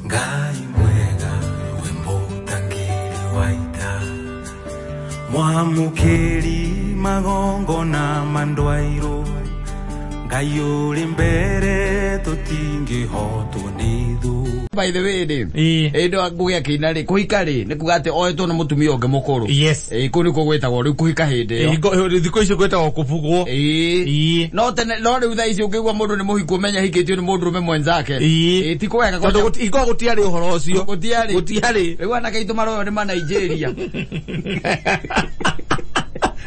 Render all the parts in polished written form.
Ngai mwega we mũtangĩri wa ita, mwamũkĩri magongona ma ndwairũ, Ngai ũrĩ mbere tũtingĩhotwo nĩ thũ. By the way rĩ, Ĩĩ. ĩndũ ngũgĩa kĩina rĩ, kũhika rĩ nĩ kuga atĩ oetwo nĩ mũtumia ũngĩ mũkũrũ. Yes. Ĩĩ, kũu nĩkuo gwĩtagwo rĩu kũhika hĩndĩ ĩyo. Thikũ ici gwĩtagwo kũbugwo. Ĩĩ. Ĩĩ. No tene, no rĩu thaa ici ũngĩigua mũndũ nĩ mũhiku ũmenye ahikĩtio nĩ mũndũrũme mwenzake. Ĩĩ. Ĩĩ, ti kwega. Tondũ ikoragwo gũtiarĩ ũhoro ũcio. Gũtiarĩ. Gũtiarĩ. Rĩu anake aitũ maroywo nĩ ma Nigeria.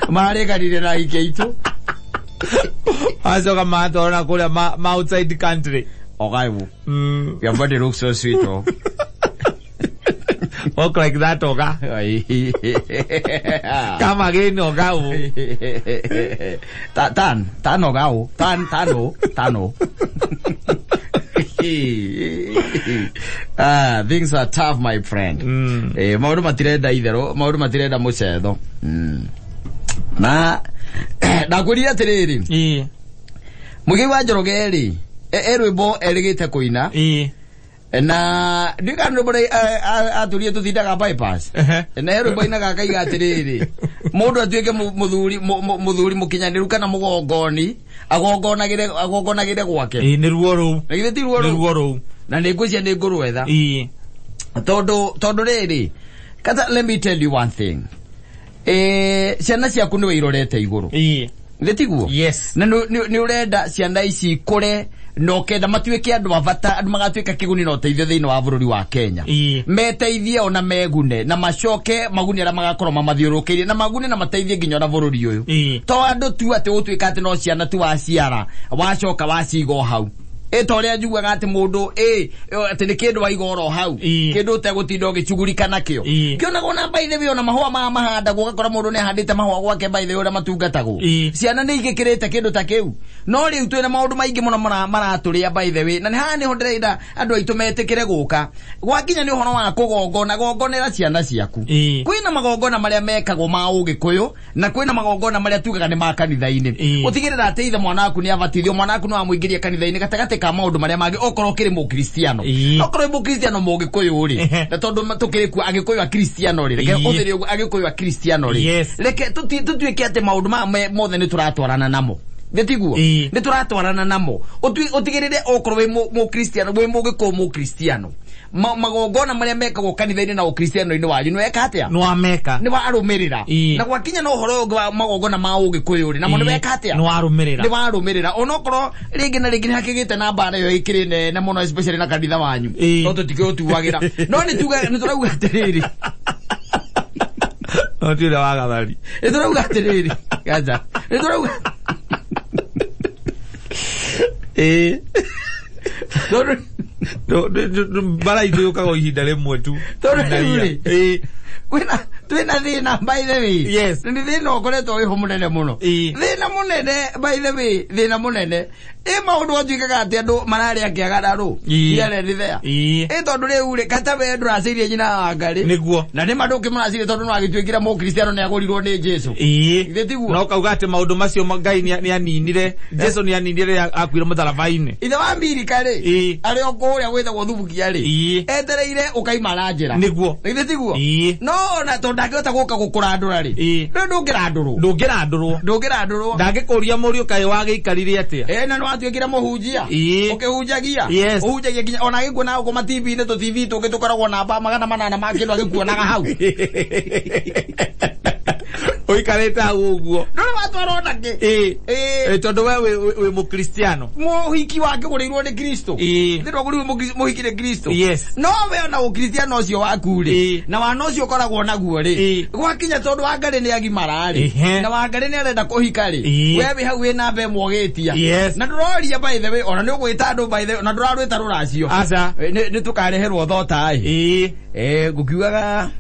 Marĩganire na ahiki aitũ. Acoka matwarana kũrĩa ma outside country. Ogaibu. Mm. Your body looks so sweet, oh. Walk like that, oga. Come again, oga. Oh. Tan, tan ogao. Tan, tano, tano. Ah, things are tough, my friend. Mm. Eh, maũndũ matirenda itherũ, maũndũ matirenda mũcetho. Na ndakwĩrire atĩrĩrĩ, Ĩĩ. Mũigai wa Njoroge rĩ, e rwĩmbo erĩgĩte kũina. Ĩĩ. Na ndiũĩ kana rwĩmbo rũrĩa atũrie tũtindaga bypass. Ehe. Na he rwĩmbo ainaga akaiga atĩrĩrĩ, mũndũ atuĩke mũthuri, mũthuri mũkinyanĩru kana mũgongoni, agongonagĩre gwake. Ĩĩ, nĩ ruo rũu. Na githĩ ti ruo Nĩ rũu? ruo rũu. Na nĩ ngwĩciria nĩ ngũrwetha. Ĩĩ. Tondũ rĩrĩ, kata let me tell you one thing. Ciana ciaku nĩwe irorete igũrũ. Ĩĩ. Nĩ tiguo? Yes. Na nĩ ũrenda ciana ici ikũre na ũkenda matuĩke andũ a bata, andũ magatuĩka kĩguni na ũteithio thĩinĩ wa bũrũri wa Kenya. Ĩĩ. Meteithie ona megune na macoke magune arĩa magakorwo mamathiũrũrũkĩirie na magune na mateithie nginya ona bũrũri ũyũ. Ĩĩ. To andũ tu atĩ gũtuĩka atĩ no ciana tu waciara, wacoka waciga o hau. Ĩ ta ũrĩa njugaga atĩ mũndũ, atĩ nĩ kĩndũ waiga oro hau. Ĩĩ. Kĩndũ ũtegũtinda ũgĩcugurika nakĩo. Ĩĩ. Ngĩonaga ona by the way, ona mahũa maya mahandagwo, ũgakora mũndũ nĩ ahandĩte mahũa gwake by the way ũrĩa matungatagwo. Ĩĩ. Ciana nĩ igĩkĩrĩte kĩndũ ta kĩu. No rĩu twĩna maũndũ maingĩ mũno maratũrĩa by the way. Na nĩ haha nĩho ndĩrenda andũ aitũ metĩkĩre gũka. Gwakinya nĩ ũhoro wa kũgongona, gongonera ciana ciaku. Ĩĩ. Kwĩna magongona marĩa mekagwo ma ũgĩkũyũ, na kwĩna magongona marĩa tugaga nĩ ma kanitha-inĩ. Ĩĩ. Ũtigĩrĩra atĩ ithe mwana waku nĩ abatithio, mwana waku nĩ wamũingĩria kanitha-inĩ gatagatĩ ka maũndũ marĩa mangĩ, okorwo ũkĩrĩ mũkristiano. Ĩĩ. Okorwo wĩ mũkristiano mũgĩkũyũ rĩ, Ehe. na tondũ tũkĩrĩ kuo agĩkũyũ a kristiano rĩ, reke Ĩĩ. ũthĩre ũguo agĩkũyũ a kristiano rĩ. Yes. Reke tũtuĩke atĩ maũndũ maya mothe nĩ tũratwarana namo. Nĩ tiguo? Ĩĩ. Nĩ tũratwarana namo. Ũtigĩrĩre okorwo wĩ mũkristiano, wĩ mũgĩkũyũ mũkristiano. Magongona marĩa mekagwo kanitha-inĩ na ũkristiano-inĩ wanyu, nĩ weka atĩa? Nĩ wameka. Nĩ warũmĩrĩra. Ĩĩ. Na gwakinya na ũhoro ũngĩ wa magongona ma ũgĩkũyũ rĩ, namo nĩ Ĩĩ. weka atĩa? Nĩ warũmĩrĩra. Nĩ warũmĩrĩra. Onokorwo rĩngĩ na rĩngĩ nĩ hakĩgĩte na mbara ĩyo ĩkĩrĩ nene mũno, especially na kanitha wanyu. Ĩĩ. No tũtikĩũtuagĩra. No nĩ tũrauga atĩrĩrĩ. No ti ũrĩa wa gathari. Nĩ tũrauga atĩrĩrĩ. Gaca. Nĩ tũrauga. Ĩĩ. Tondũ Mbara itũ yũkaga o ihinda rĩmwe tu. Tondũ Na rĩu ia. rĩ, Ĩĩ. twĩna thĩna by the way. Yes. Nĩ thĩna ũkoretwo wĩho mũnene mũno. Ĩĩ. Thĩna mũnene by the way, thĩna mũnene. Ĩ maũndũ atuĩkaga atĩ andũ mararĩa kĩagararũ. Ĩĩ. Here and there. Ĩĩ. Ĩ tondũ rĩu rĩ, kata we ndũracĩirie nyina wa Ngarĩ. Nĩguo. Na nĩ ma ndũkĩmũracĩirie tondũ nĩwagĩtuĩkire mũkristiano nĩagũrirwo nĩ Jesũ. Ĩĩ. Githĩ tiguo? Na ũkauga atĩ maũndũ macio Ngai nĩ aninire, Jesũ nĩ aninire rĩrĩa akuire mũtharaba-inĩ. Ithe wa Amerika rĩ, Ĩĩ. arĩ o kũrĩa gwĩtagwo Thubukia rĩ, Ĩĩ. etereire ũkaimara njĩra. Nĩguo. Githĩ tiguo? Ĩĩ. No ona tondũ ndangĩhota gũka gũkũrandũra rĩ, Ĩĩ. rĩu ndũngĩrandũrwo. Ndũngĩrandũrwo. Ndũngĩrandũrwo. Ndangĩkũria mũriũ kaĩ wagĩikarire atĩa? Ĩ, na nĩwatuĩkire mũhunjia. Ĩĩ. Ũkĩhunjagia. Yes. Ũhunjagia nginya ona agĩkuonaga gũkũ ma T V-inĩ, tũ TV tũngĩ tũkoragwo namba magana manana ma kĩndũ agĩkuonaga hau. Ũikarĩte hau ũguo. Ndũrĩ watwarwo nakĩ? Ĩĩ. Ĩĩ. Ĩ, tondũ we wĩ mũkristiano. Mũhiki wakĩgũrĩirwo nĩ Kristo. Ĩĩ. Nĩ ndwagũrĩirwo mũhiki nĩ Kristo. Yes. No we ona ũkristiano ũcio waku rĩ, Ĩĩ. na wana ũcio ũkoragwo naguo rĩ, Ĩĩ. gwakinya tondũ Wangarĩ nĩ agimara rĩ, Ehe. na Wangarĩ nĩ arenda kũhika rĩ, Ĩĩ. we wĩ hau wĩ namba ĩmwe ũgĩtia. Yes. Na ndũroria by the way, ona nĩ ũgwĩta andũ by the way, ona ndũrarwĩta rũracio. Aca. Nĩ tũkareherwo thota ĩ. Ĩĩ. Ngũkiugaga,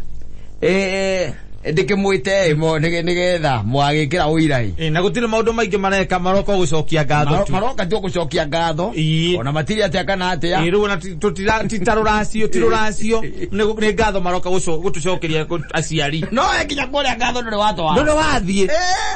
Ndĩkĩmwĩte nĩgetha mwagĩkĩra ũira. Ĩ, na gũtirĩ maũndũ maingĩ mareka, maroka gũcokia ngatho tu. Maroka tu gũcokia ngatho. Ĩĩ. Ona matirĩ atĩa kana atĩa. Ĩ, rĩu ona ti ta rũracio, ti rũracio, nĩ ngatho maroka gũtũcokeria aciari. No nginya kũrĩa ngatho ndũrĩ watwara. Ndũrĩ wathiĩ.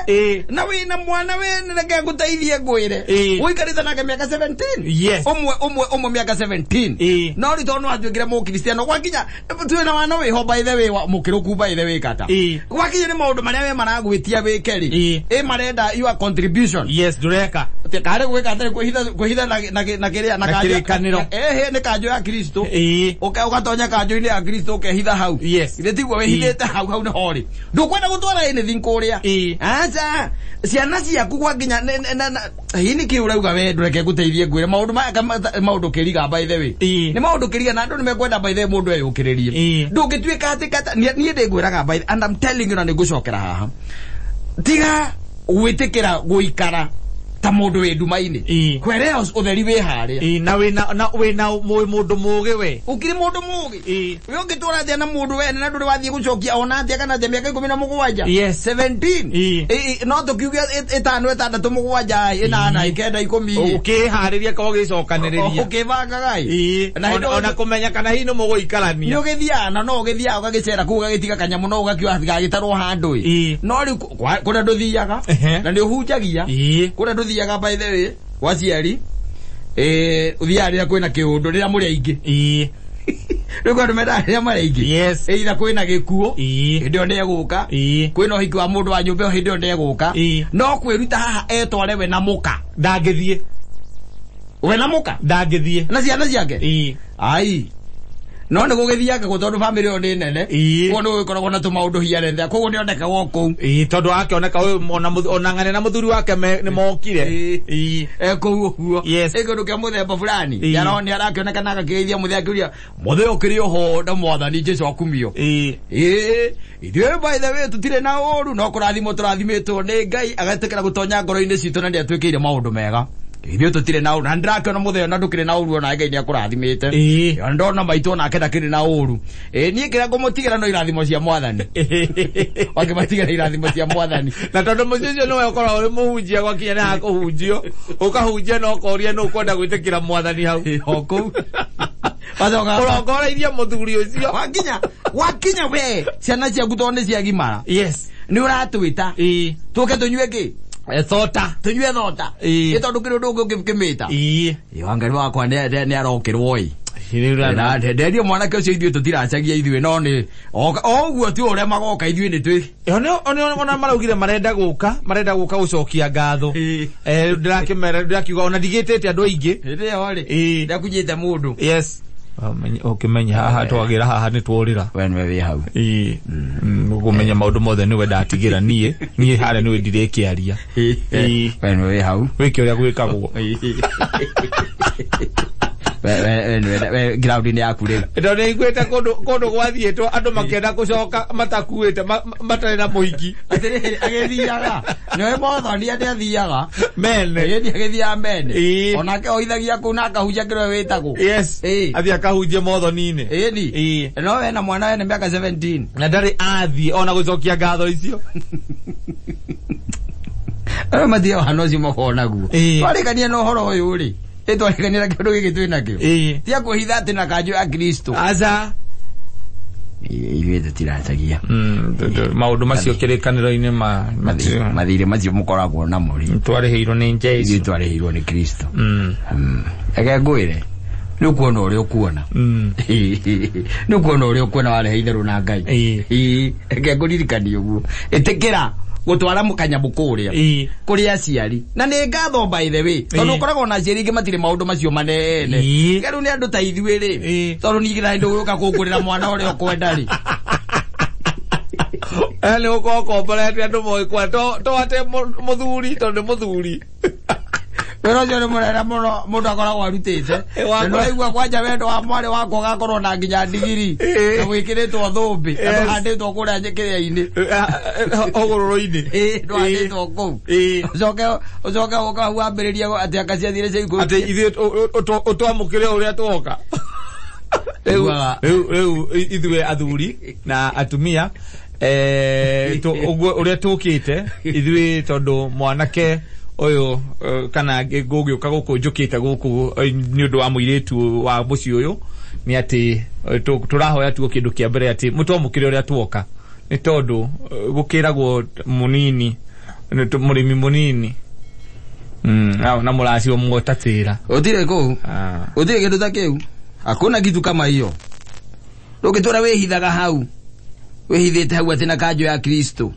Ĩ. Na wĩna mwana wĩ reke ngũteithie ngwĩre. Ĩ. Ũikarĩte nake mĩaka 17. Yes. Ũmwe mĩaka 17. Ĩ. No rĩu tondũ nĩwatuĩkire mũkristiano gwakinya twĩna wana wĩho by the way wa mũkĩrũku by the way kata. Ĩ. Gwakinya nĩ maũndũ marĩa we maragwĩtia wĩke rĩ. Ĩ. Ĩ marenda your contribution. Yes, ndũreka. Karĩ gwĩka atĩrĩ kwĩhitha na kĩrĩa Na kĩrĩkanĩro. Ĩhĩ nĩ kanjũ ya Kristo. Ĩ. Ũgatonya kanjũ-inĩ ya Kristo ũkehitha hau. Yes. Githĩ tiguo wĩhithĩte hau hau nĩho rĩ. Ndũkwenda gũtwara anything kũrĩa. Ĩ. Aca ciana ciaku gwakinya hihi nĩkĩ ũrauga we ndũreke ngũteithie ngwĩre maũndũ maya maũndũ kĩriga by the way. Ĩ. Nĩ maũndũ kĩriga na andũ nĩmekwenda by the way mũndũ eyũkĩrĩrie. Ĩ. Ndũngĩtuĩka atĩ kata niĩ ndĩngwĩraga by the and I'm telling you na nĩngũcokera haha. Tiga gwĩtĩkĩra gũikara ta mũndũ wĩ nduma-inĩ. Ĩ. Whereas ũtheri wĩ harĩa. Ĩ, na wĩna na wĩna mũndũ mũgĩ we. Ũkĩrĩ mũndũ mũgĩ. Ĩ. We ũngĩtũra atĩa na mũndũ wene na ndũrĩ wathiĩ gũcokia ona atĩa kana atĩa mĩaka 17. Yes. 17. Ĩ. Ĩ, no tũkiuge 5 6 7 8 9 10. Ũkĩharĩria korwo ũgĩcokanĩrĩria. Ũkĩbangaga ĩ. Ĩ. Na hĩndĩ Ona kũmenya kana hihi nĩ mũgũikarania. Nĩ ũgĩthiaga na no ũgĩthiaga ũgagĩcera kũu ũgagĩtiga kanyamũ no ũgakiuga gagĩtarwo handũ ĩ. Ĩ. No rĩu kũrĩa ndũthiaga Ehe. na nĩ ũhunjagia. Ĩ. Kũrĩa ndũthiaga by the way gwa aciari ũthiaga rĩrĩa kwĩna kĩũndũ rĩrĩa mũrĩ aingĩ. Ĩ. Rĩu kwĩ andũ mendaga rĩrĩa marĩ aingĩ. Yes. Either kwĩna gĩkuũ Ĩ. hĩndĩ ĩyo nĩegũka. Ĩ. Kwĩna ũhiki wa mũndũ wa nyũmba ĩyo hĩndĩ ĩyo nĩegũka. Ĩ. No kwĩruta haha etware we na mũka. Ndangĩthiĩ. We na mũka. Ndangĩthiĩ. Na ciana ciake. Ĩ. Ai. No nĩ gũgĩthiaga kũ tondũ bamĩrĩ ĩyo nĩ nene. Ĩ. Koguo nĩ gũgĩkoragwo na tũmaũndũ hiarendea koguo nĩonekaga o kũu. Ĩ, tondũ akĩoneka ũyũ ona ng'ane na mũthuri wake nĩ mokire. Ĩ. Ĩ. Kũu ũguo. Yes. Ĩ kĩndũ kĩa mũthemba fulani. Ĩ. Nĩ arakĩoneka na agakĩgeithia mũthee akĩũria mũthee ũkĩrĩ oho na mwathani Jesũ akumio. Ĩ. Ĩ, ithuĩ by the way tũtirĩ na ũru no kũrathimwo tũrathimĩtwo nĩ Ngai agetĩkĩra gũtonya ngoro-inĩ citũ na nĩatwĩkĩire maũndũ mega. Ithuĩ tũtirĩ na ũru na nĩndĩrakĩona mũthee ona ndũkĩrĩ na ũru ona Ngai nĩakũrathimĩte. Ĩ. Ona ndona maitũ onake ndakĩrĩ na ũru. Ĩ, niĩ kĩrĩa ngũmũtigĩra no irathimo cia mwathani. Wakĩmatigĩra irathimo cia mwathani. Na tondũ mũciĩ ũcio nĩwe ũkoragwo ũrĩ mũhunjia gwakinya nĩ hakũhunjio, ũkahunjia na ũkoria nũ ũkwenda gwĩtĩkĩra mwathani hau. O kũu. Wacoka Ũrongoreirie mũthuri ũcio. Wakinya we ciana ciaku tondũ nĩ ciagimara. Yes. Nĩ ũratwĩta. Ĩ. Tũke tũnyue kĩ? Thota. Tũnyue thota. Ĩ. Ĩ tondũ kĩrĩ ũndũ ũngĩ ũngĩkĩmĩta. Ĩ. Ĩ wangari wakwa nĩ arokĩrwo ĩ. Nderio mwanake ũcio ithuĩ tũtiracagia ithuĩ no nĩ o ũguo tu ũrĩa magoka ithuĩ nĩ twĩ. Ona maraugire marenda gũka gũcokia ngatho. Ndĩrakĩmera ndĩrakiuga ona ndigĩtĩte andũ aingĩ. Hĩndĩ ĩyo rĩ. Ĩ. Ndakunyĩte mũndũ. Yes. Ũkĩmenya haha twagĩra haha nĩ tworĩra. We nĩwe wĩ hau. Ĩ. Ũkũmenya maũndũ mothe nĩwe ndatigĩra niĩ. Niĩ harĩa nĩwe ndirĩkĩaria. Ĩ. We nĩwe wĩ hau. Wĩke ũrĩa gwĩkagwo. We ground-inĩ yaku rĩu. Tondũ nĩaiguĩte kũndũ gwathiĩtwo andũ makĩenda gũcoka matakuĩte matarĩ na mũhiki. Atĩrĩrĩ agĩthiaga. Nĩwe Mothoni nĩ athiaga. Mene. Ĩĩ agĩthiaga mene. Ĩ. Onake oithagia kũu na akahunjia kĩrĩa wĩtagwo. Yes. Ĩ. Athiĩ akahunjie Mothoni-inĩ. Ĩni. Ĩ. No wena mwana wena mĩaka 17. Na ndarĩ athiĩ ona gũcokia ngatho icio. Arĩa mathiaga hana ũcio makoragwo naguo. Ĩ. Twarĩkania na ũhoro ũyũ rĩ. Ĩ twarĩkania na kĩndũ gĩkĩ twĩ nakĩo. Ĩ. Tia kwĩhitha atĩ na kanjũ ya Kristo. Aca. Ithuĩ tũtiracagia. Maũndũ macio kĩrĩkanĩro-inĩ Mathirĩ macio mũkoragwo namo rĩ. twarĩhĩirwo nĩ Jesũ. Ithuĩ twarĩhĩirwo nĩ Kristo. Reke ngwĩre. Nĩ ũkuona ũrĩa ũkuona. Nĩ ũkuona ũrĩa ũkuona warehe itherũ na Ngai. Ĩ. Reke ngũririkanie ũguo. Ĩtĩkĩra gũtwara kanyamũ kũrĩa. Ĩ. Kũrĩ aciari. Na nĩ ngatho by the way. Tondũ ũkoragwo na aciari aingĩ matirĩ maũndũ macio manene. Ĩ. Rĩu nĩ andũ ta ithuĩ rĩ. Ĩ. Tondũ niĩ githĩ ndũgũka kũngũrĩra mwana ũrĩa ũkwenda rĩ. Nĩ gũkorwo ũkomborete andũ moĩ kwa to atĩ mũthuri tondũ nĩ mũthuri. Wĩra ũcio nĩ mũnene mũno mũndũ akoragwo arutĩte. Na nĩwaigua kwanja wendo wa mwarĩ wakwa ũgakorwo na nginya ndigiri. Na gwĩkĩrĩtwo thũmbĩ. Na ndũhandĩtwo kũrĩa kĩrĩa-inĩ. Hũgũrũrũ-inĩ. Ĩ, ndũhandĩtwo kũu. Ũcoke ũka hau wambĩrĩrie atĩ anga ciathire cia ikũmi. Atĩ ithuĩ ũtwamũkĩre ũrĩa twoka. Rĩu ithuĩ athuri na atumia Ũguo ũrĩa tũkĩte ithuĩ tondũ mwanake ũyũ kana ngũgĩũka gũkũ njũkĩte gũkũ nĩ ũndũ wa mũirĩtu wa mũciĩ ũyũ nĩ atĩ tũrahoya tuo kĩndũ kĩa mbere atĩ mũtwamũkĩre ũrĩa tuoka nĩ tondũ gũkĩragwo mũnini mũrĩmi mũnini na mũracio mũgotatĩra Gũtirĩ kũu. Gũtirĩ kĩndũ ta kĩu. Hakuna kitu kama hiyo. Ndũngĩtũra wĩhithaga hau. Wĩhithĩte hau atĩ na kanjũ ya Kristo.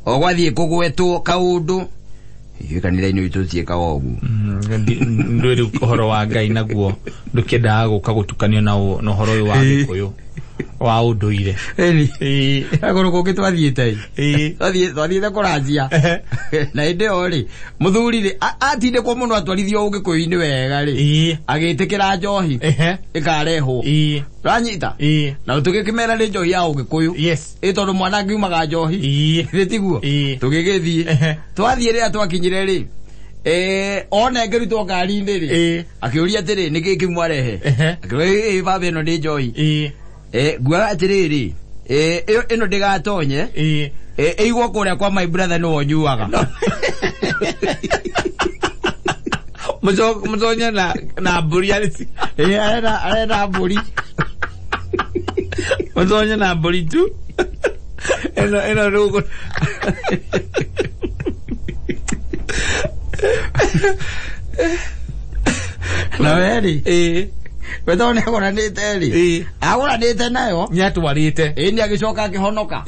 O gwathiĩ kũgwetwo kaũndũ. Ithuĩ kanitha-inĩ witũ tũtiĩkaga ũguo. Ndũĩ rĩu ũhoro wa Ngai naguo ndũkĩendaga gũka gũtukanio na ũhoro ũyũ wa Gĩkũyũ wa ũndũire. Ĩni. Kũndũ kũngĩ twathiĩte ĩ. Twathiĩte kũranjia. Na hĩndĩ ĩyo rĩ, mũthuri rĩ, atindĩkwo mũno atwarithio ũgĩkũyũ-inĩ wega rĩ. Agĩtĩkĩra njohi. Ĩkarehwo. Ũranyita? Na tũgĩkĩmera nĩ njohi ya ũgĩkũyũ. Yes. Ĩ tondũ mwana angiumaga njohi. Githĩ tiguo? Tũgĩgĩthiĩ. Twathiĩ rĩrĩa twakinyire rĩ, one ngĩrutwo ngari-inĩ rĩ, akĩũria atĩrĩ, nĩ kĩĩ kĩu mwarehe? Akĩũria, ĩ baba ĩno nĩ njohi. Nguaga atĩrĩrĩ, ĩno ndĩgatonye, ĩigwo kũrĩa kwa my brother nĩwe ũnyuaga. Mũtonye na mbũri arĩ arenda mbũri. Mũtonye na mbũri tu. Ĩno rĩu Na we rĩ, we tondũ nĩ agũranĩte rĩ, agũranĩte nayo nĩ atwarĩte. Nĩ agĩcoka akĩhonoka.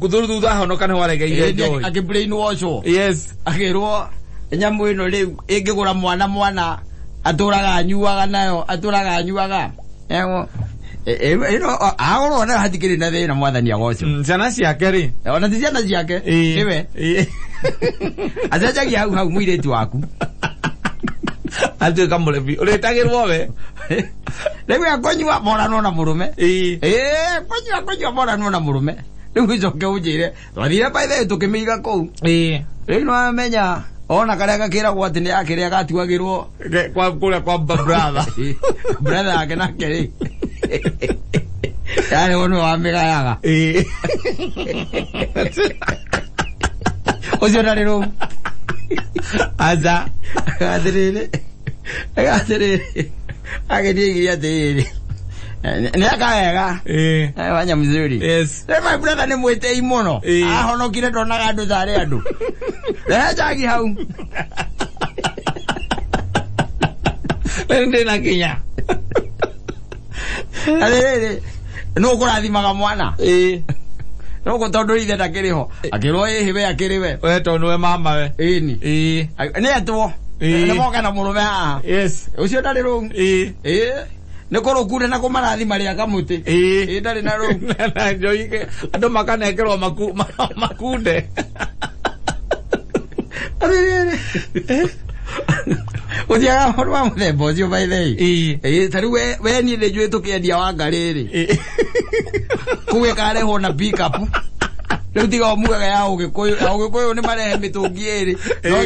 Thutha ahonoka nĩ waregeire njohi. Akĩ brain wash-wo. Yes. Akĩrwo nyamũ ĩno rĩu ĩngĩgũra mwana atũraga anyuaga nayo, atũraga anyuaga. Ĩno agũrwo nayo hatikĩrĩ na thĩna mwathani agocwo. Ciana ciake rĩ. Ona ti ciana ciake. Nĩwe. Acenjagia hau hau mũirĩtu waku. Atuĩka mũrĩmi. Ũrĩtagĩrwo we. Rĩu akũnyua moranwo na mũrũme. Kũnyua moranwo na mũrũme. Rĩu ũcoke ũnjĩre twathire by the way tũkĩmĩiga kũu. Rĩu nĩwamenya ona karĩa gakĩragwo atĩ nĩ akĩrĩa gatuagĩrwo kũrĩa kwa brother. Brother yake nake rĩ. Yarĩ we nĩwe wamĩgayaga. Ũcio ndarĩ rũu. Aca. Atĩrĩrĩ. Agĩthiĩ aigire atĩrĩrĩ. Nĩ aka wega. Wanya mzuri. Yes. Rĩu my brother nĩ mwĩtĩi mũno. Ahonokire ndonaga andũ tarĩ andũ. Rehe njagi hau. Rĩu ndĩna kinya. Atĩrĩrĩ, nũ ũkũrathimaga mwana? Nũ tondũ ithe ndakĩrĩ ho. Akĩrwo ĩhĩ we akĩrĩ we. We tondũ nĩwe mama we. Ĩni. Nĩ etwo. Nĩ moka na mũrũme haha. Yes. Ũcio ndarĩ rũu. Nĩ kũrũkunde na kũmarathima rĩa kamũtĩ. Ndarĩ na rũu. Na njohi andũ makanengerwo makunde. Atĩrĩrĩ. Ũthiaga ũhoro wa mũthemba ũcio by the way. Ta rĩu we niĩ nĩ njũĩ tũkĩendia wa ngarĩ rĩ. Kũu ĩkarehwo na pick up. Rĩu tiga o mugaga ya ũgĩkũyũ. Ya ũgĩkũyũ nĩ marehe mĩtũngi ĩrĩ.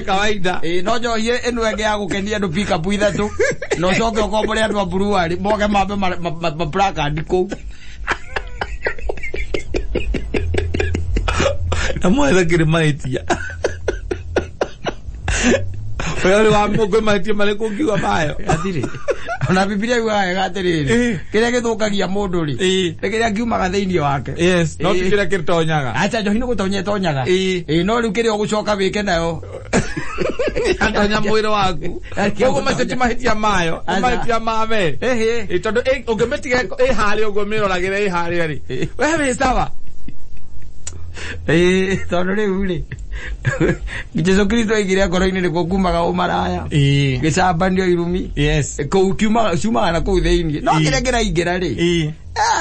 Kawaida. No njohi ĩno ĩngĩ ya gũkenia andũ pick up ithatũ. Na ũcoke ũkombore andũ a brewery moke mambe ma placard kũu. Na mwethe kĩrĩ mahĩtia. We ũrĩ wa kwĩ mahĩtia marĩkũ ũngiuga mayo? Hatirĩ. Ona Bibilia yugaga wega atĩrĩrĩ, kĩrĩa gĩthũkagia mũndũ rĩ, nĩ kĩrĩa kiumaga thĩinĩ wake. Yes, no ti kĩrĩa kĩtonyaga. Acha njohi nĩ gũtonya ĩtonyaga. No rĩu kĩrĩa ũgũcoka wĩke nayo. Atonya mwĩrĩ waku. Koguo macio ti mahĩtia mayo, nĩ mahĩtia ma we. Tondũ ũngĩmĩtiga ĩ harĩa ũguo mĩroragĩre ĩ harĩa rĩ, we wĩ sawa. Tondũ rĩu rĩ, Jesu Kristo aigire ngoro-inĩ nĩkuo kumaga ũmaraya. Gĩcambanio irumi. Yes. Kũu ciumaga na kũu thĩinĩ. No kĩrĩa kĩraingĩra rĩ.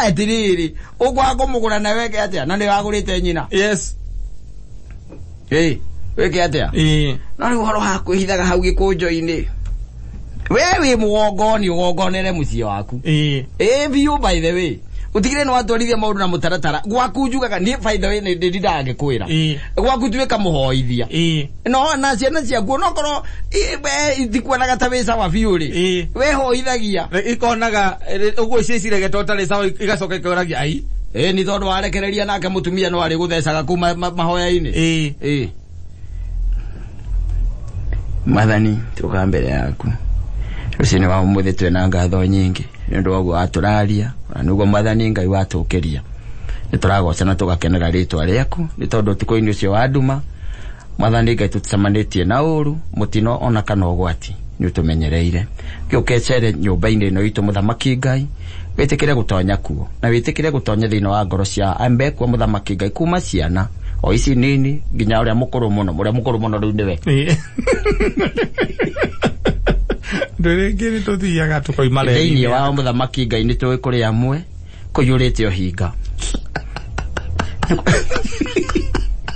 Atĩrĩrĩ, ũkwaga kũmũgũra na weke atĩa? Na nĩ wagũrĩte nyina. Yes. Wĩke atĩa? No rĩu ũhoro wa kwĩhithaga hau gĩkũnjo-inĩ. We wĩ mũgongoni ũgongonere mũciĩ waku. Biũ by the way. Utigire nĩ watwarithia maũndũ na mũtaratara. Gwaku njugaga niĩ by the way nĩ ndindaga ngĩkwĩra. Gwaku tuĩka mũhoithia. No na ciana ciaku onokorwo itikuonaga ta wĩ sawa biũ rĩ. We hoithagia. Ikonaga ũguo ciĩciragia to ũtarĩ sawa igacoka ikoragia ai. Ni tondu warekereria nake mutumia no ari guthecaga kuma mahoya-ini. Mwathani tuka mbere yaku rucini wa umuthi twina ngatho nyingi ni undu wa guo aturaria na niguo Mwathani Ngai watukiria ni turagoca na tugakenera ritwa riaku ni tondu utuku-ini ucio wa nduma Mwathani Ngai tuticemanitie na uru mutino ona kana ugwati ni utumenyereire giukecere nyumba-ini ino itu Muthamaki Ngai witikire gutonya kuo na witikire gutonya thiini wa ngoro cia ambekwa Muthamaki Ngai kuma ciana o ici nini nginya uria mukuru muno uria mukuru muno riu niwe ndũrĩngĩ nĩ tũthiaga tũkoima thiini wa Muthamaki Ngai nĩ tũĩ kũrĩ amwe kũiyũrĩte ũhinga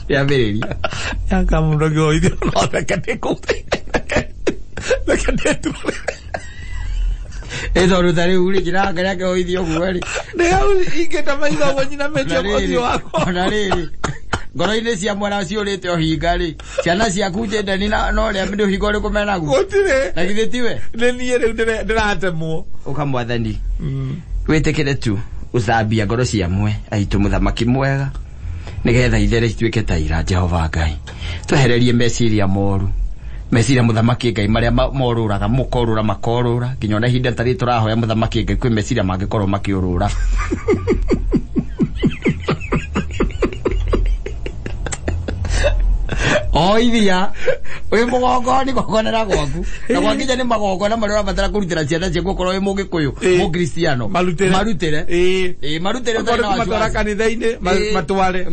rĩambĩrĩria yakamundu ngĩhoithio no reke ndĩkũ reke ndĩtware ĩtondũ ta rĩu rĩ njĩra Ngai akĩhoithio ũguo rĩ ndĩ hau ingĩta maitho ũguo nyinamĩtie ũthiũ wakwa ona rĩrĩ ngoro-inĩ cia mwana ciũrĩte ũhinga rĩ ciana ciaku njendani na ũrĩa nĩ ũhinga ũrĩkũ menaguo gũtirĩ na githĩ tiwe nĩ niĩ rĩu ndĩratemwo ũka Mwathani wĩtĩkĩre tu ũthambia ngoro cia mwe aitũ Mũthamaki mwega nigetha ithere ituĩke ta ira Jehova Ngai twehererie meciria moru meciria Mũthamaki Ngai maria morũraga mũkorũra makorũra nginya ona ihinda tarĩ tũrahoya Mũthamaki Ngai kwĩ meciria mangĩkorwo makĩũrũra oithia wi mugongoni gogonera gwaku na gwakinya ni magongona maria urabatara kurutira ciana ciaku okorwo wi mugikuyu mukristiano marutire marutire utarĩ na kumatwara kanitha-inĩ matware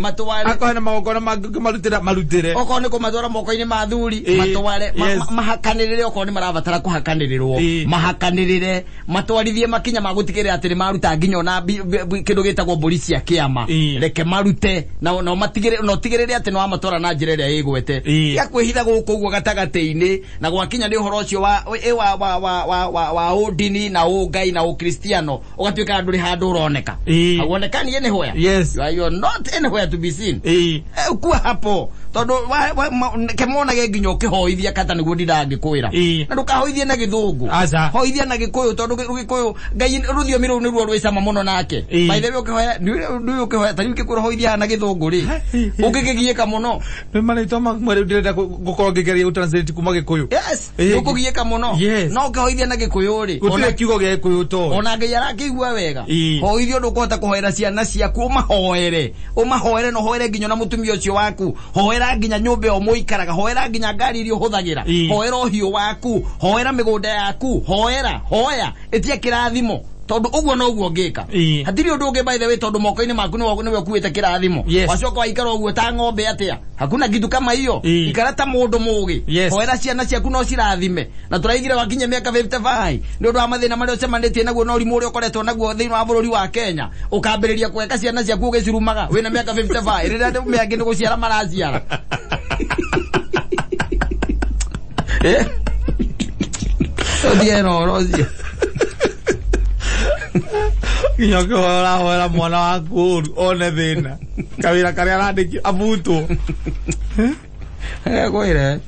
akorwo na magongona mangĩ marutira marutire okorwo ni kumatwara moko-inĩ ma athuri matware mahakanĩrĩre okorwo ni marabatara kũhakanĩrĩrwo mahakanĩrĩre matwarithie makinya ma gũtigĩrĩra atĩ nĩ maruta nginya ona kĩndũ gĩtagwo mbũri cia kĩama reke marute na ũtigĩrĩre atĩ nĩ wamatwara na njĩra ĩrĩa ĩgwete ya kwĩhitha gũkũ ũguo gatagatĩ-inĩ na gwakinya nĩ ũhoro ũcio wa ũndini na ũngai na ũkristiano ũgatuĩka ndũrĩ handũ ũroneka hauonekani anywhere. Yes. You are not anywhere to be seen. Kuwa hapo tondu kemonage nginya ũkĩhoithia kata nĩguo ndindangĩkwĩra na ndũkahoithie na gĩthũngũ hoithia na gĩkũyũ tondũ gĩkũyũ Ngai rũthiomi rũu nĩruo rwĩcama mũno nake. By the way ũkĩhoya nĩ ũkĩhoya ta rĩu ũkĩkwĩra hoithia na gĩthũngũ rĩ ũngĩkĩgiĩka mũno nĩ marĩtwa maku rĩu ndĩrenda gũkorwo ngĩgeria gũtranslate kuma gĩkũyũ. Yes, ũkũgiĩka mũno no ũkĩhoithia na gĩkũyũ rĩ gũtirĩ kiugo gĩa gĩkũyũ toĩ ona Ngai arakĩigua wega hoithia ũndũ ũkũhota kũhoera ciana ciaku ũmahoere ũmahoere na ũhoere nginya na mũtumia ũcio waku hoera nginya nyũmba ĩyo mũikaraga hoera nginya ngari iria ũhũthagĩra hoera ũhiũ waku hoera mĩgũnda yaku hoera hoya ĩtia kĩrathimo tondu ũguo noguo ngĩka hatirĩ ũndũ ũngĩ by the way tondu moko-inĩ maku nĩwe ũkuĩte kĩrathimo wacoka waikara ũguo ta ng'ombe atĩa hakuna kitu kama hiyo ikara ta mũndũ mũgĩ hoera ciana ciaku no cirathime na tũraigire wakinya mĩaka 55 nĩ ũndũ wa mathĩna marĩa ũcemanĩtie naguo na ũrimũ ũrĩa ũkoretwo naguo thĩinĩ wa bũrũri wa Kenya ũkambĩrĩria kweka ciana ciaku ũgĩcirumaga wĩna mĩaka 55 rĩrĩa andũ mĩangĩ nĩ gũciara maraciara ũthiĩ na ũhoro ũcio nginya ũkĩhoya ũrahoera mwana waku ũru one thĩna kawĩra karĩa arandĩkio abutwo kwire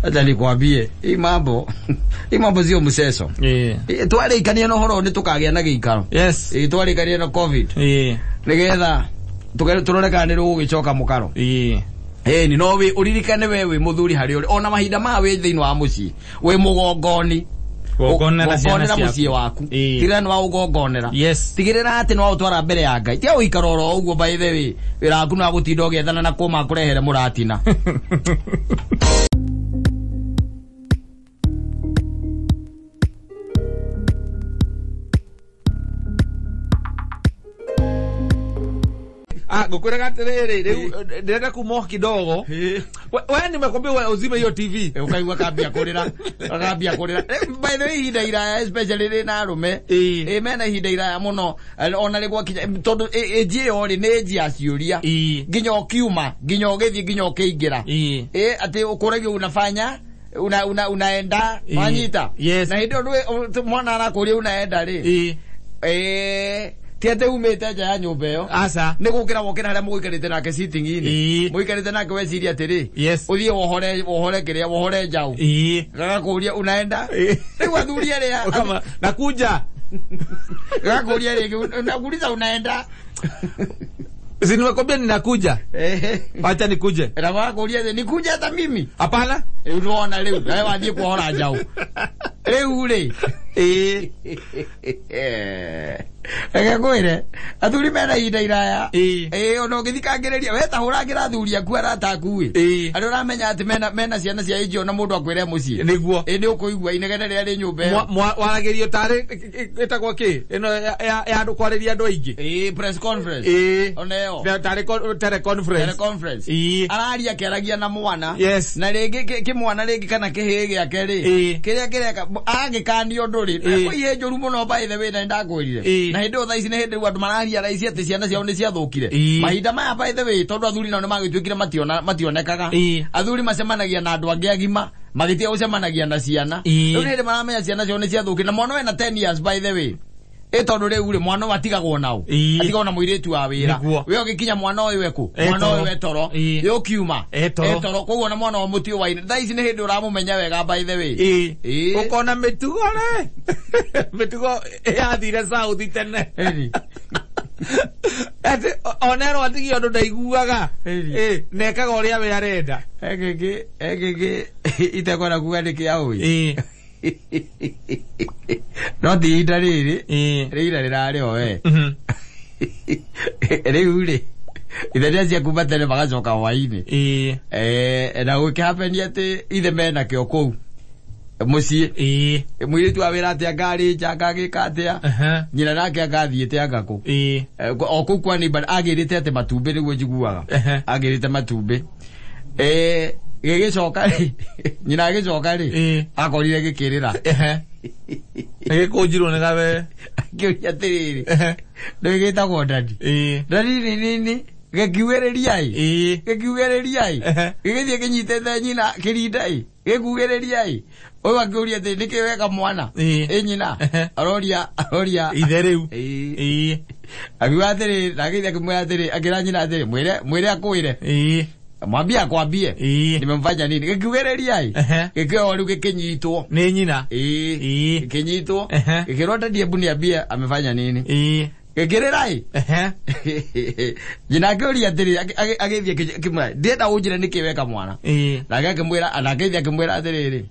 acha nikwambie hii mambo sio mseso. Twarĩkania na ũhoro nĩ tũkagĩa na gĩikaro. Yes. Twarĩkania na COVID nĩgetha tũrore kana nĩ rũgũgĩcoka mũkaro. Ĩni no ũririkane we wĩ mũthuri harĩa ũrĩ ona mahinda maya wĩ thĩinĩ wa mũciĩ wĩ mũgongoni Gũgonera ciana mũciĩ waku tigĩrĩra nĩ waũgongonera tigĩrĩra atĩ nĩ waũtwara mbere ya Ngai tiga gũikara oro ũguo by the way wĩra waku nĩ wa gũtinda ũgĩethana na kũma kũrehere mũratina. Ngukwiraga atiriri riu ndirenda kuma kidogo we nimekwambia we uzime hiyo TV ukaigua kambia kurira by the way ihinda iraya especially rĩ na arũme mena ihinda iraya mũno ona rĩ gwakinya tondu ĩnji ĩyo rĩ nĩ ĩnji ya ciũria nginya ũkiuma nginya ũgĩthiĩ nginya ũkĩingĩra atĩ ũkũragio unafanya unaenda wanyita na hĩndĩ ĩyo mwana arakũria unaenda rĩ ti atĩ umĩte nja ya nyũmba ĩyo nĩ gũkĩra wokĩra harĩa mũgũikarĩte nake sitting-inĩ mũikarĩte nake weciria atĩrĩ ũthiĩ wohore kĩrĩa wohore njaũ gagakũria unaenda rĩu athuri arĩa nakuja gagakũria rĩngĩ nakuuliza unaenda Si nimekwambia ninakuja. Wacha nikuje. Na wakũria atĩ nikuja hata mimi. Hapana. Rĩu nĩwona rĩu nawe wathiĩ kuohora njaũ rĩu rĩ. Reke ngwĩre athuri mena ihinda iraya. Ĩĩ ona ũngĩthikangĩrĩria we ta hũrangĩra athuri aku arata aku ĩ arĩa ũramenya atĩ mena ciana cia ĩnji ona mũndũ akwĩre mũciĩ. Nĩguo. Ĩ nĩ ũkũigua inegene rĩrĩa rĩ nyũmba ĩyo. Waragĩrio tarĩ ĩtagwo kĩ ĩno ya andũ kwarĩria andũ aingĩ. Ĩĩ press conference. Ona ĩyo. Tarĩ teleconference. Teleconference. Araria akĩaragia na mwana. Yes. Na rĩngĩ kĩmwana rĩngĩ kana kĩhĩĩ gĩake rĩ kĩrĩa kĩreka agĩkanio ũndũ rĩ kwĩ ihĩ njũru mũno by the way na nĩndakwĩrire. Na hĩndĩ ĩyo thaa ici nĩ hĩndĩ rĩu andũ mararia thaa ici atĩ ciana ciao nĩ ciathũkire. Mahinda maya by the way tondũ athuri nao nĩ magĩtuĩkire mationekaga. Athuri macemanagia na andũ angĩ agima magĩtiga gũcemanagia na ciana. Rĩu nĩ hĩndĩ maramenya ciana ciao nĩ ciathũkire na mwana wena 10 years by the way. Ĩ tondũ rĩu rĩ mwana ũyũ atigagwo nao. Atigagwo na mũirĩtu wa wĩra. We ũgĩkinya mwana ũyũ ekũ? Mwana ũyũ etoro. We ũkiuma? Etoro. Koguo na mwana wa mũtĩ wa thaa ici nĩ hĩndĩ ũramũmenya wega by the way. Ũkona mĩtugo rĩ. Mĩtugo yathire south tene. Atĩ onerwo atigie ũndũ ndaiguaga. Nekaga ũrĩa we arenda. Egĩkĩ itekwenda kuga nĩ kĩa ũĩ. No ti ihinda rĩrĩ rĩira rĩrarĩ o we. Rĩu rĩ ithe nĩacia kuma tene magacoka hwainĩ. Na gũkĩhapenia atĩ ithe menakĩo kũu mũciĩ. Mũirĩtu wa wĩra atĩ anga arĩ nja anga agĩka atĩa. Nyina nake anga athiĩte anga kũ. O kũu kwa neighbor agĩrĩte atĩ matumbĩ nĩguo njiguaga. Agĩrĩte matumbĩ. Gĩgĩcoka rĩ nyina agĩcoka rĩ akorire gĩkĩrĩra. Gĩkũnjirwo nĩ gawe. Akĩũria atĩrĩrĩ nĩ gĩtagwo ndadi. Ndadi nĩ nini gĩkiugĩrĩria ĩ. Gĩkiugĩrĩria ĩ. Gĩgĩthiĩ kĩnyitĩte nyina kĩrinda ĩ. Gĩkiugĩrĩria ĩ. Ũyũ akĩũria atĩ nĩkĩ weka mwana. Ĩ nyina aroria aroria ithe rĩu. Akiuga atĩrĩrĩ na agĩthiĩ akĩmwĩra atĩrĩ akĩra nyina atĩrĩ mwĩre mwĩre akwĩre. Mwambie akwambie. Nimemfanya nini? Gĩkiugĩrĩria ĩ. Gĩkĩoywo rĩu gĩkĩnyitwo. Nĩ nyina. Gĩkĩnyitwo. Gĩkĩrwo ndadi hebu niambie amefanya nini. Gĩkĩrĩra ĩ. Nyina akĩũria atĩrĩ agĩthiĩ akĩmwĩra ndĩrenda ũnjĩre nĩkĩ weka mwana. Nake akĩmwĩra nake ithe akĩmwĩra atĩrĩrĩ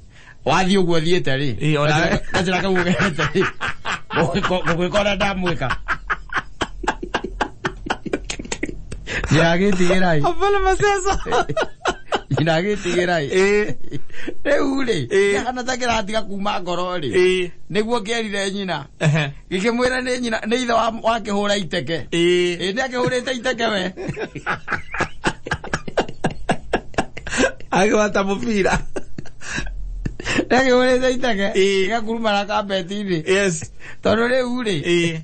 wathiĩ ũguo thiĩte rĩ gacĩra kau ũgerete rĩ gũgwĩka ũrĩa ndamwĩka. Nyina agĩtigĩra ĩ. Hapana maceco. Nyina agĩtigĩra ĩ. Rĩu rĩ kĩhana ta kĩratiga kuma ngoro rĩ nĩguo kĩerire nyina. Gĩkĩmwĩra nĩ nyina nĩ ithe wakĩhũra iteke. Ĩ nĩ akĩhũrĩte iteke we. Agĩwata mũbira. Nĩ akĩhũrĩte iteke. Gĩgakurumana kabeti-inĩ. Yes. Tondũ rĩu rĩ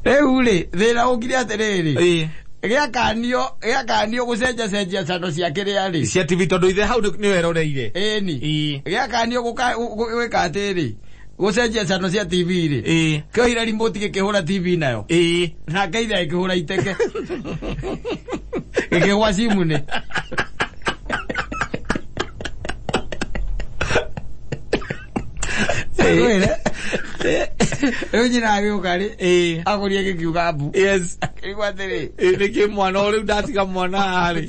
rĩu rĩ thĩna ũkire atĩrĩrĩ gĩakanio gũcenjacenjia cano cia kĩrĩa rĩ cia TV tondũ ithe hau nĩ weroreire. Ĩni gĩakanio gwĩka atĩrĩ gũcenjia cano cia TV rĩ kĩoire remote gĩkĩhũra TV nayo nake ithe agĩkĩhũra iteke gĩkĩgwa cimu-inĩ. Rĩu nyina agĩũka rĩ agũria gĩkiuga mbu. Yes. Akĩigua atĩrĩ nĩkĩ mwana ũrĩu ndatiga mwana haha rĩ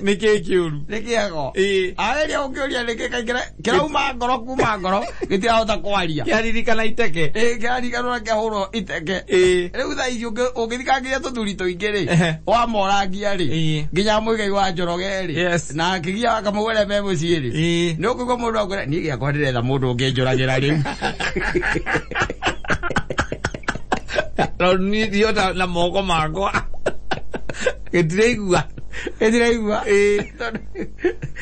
nĩkĩ kĩũru nĩkĩ ego ageria gũkĩũria nĩkĩ kaingĩra kĩrauma ngoro kuma ngoro gĩtirahota kwaria kĩaririkana iteke. Kĩrarikanwo na kĩahũrwo iteke. Rĩu thaa ici ũngĩthikangĩria tũthuri tũingĩ rĩ wamorangia rĩ nginya Mũigai wa Njoroge rĩ na akĩgia wa Kamau arĩa me mũciĩ rĩ nĩ ũkũigua mũndũ akwĩra niĩ gĩakwa ndĩretha mũndũ ũngĩnjũragĩra rĩu. No niĩ na moko makwa gĩtiraigua. Gĩtiraigua.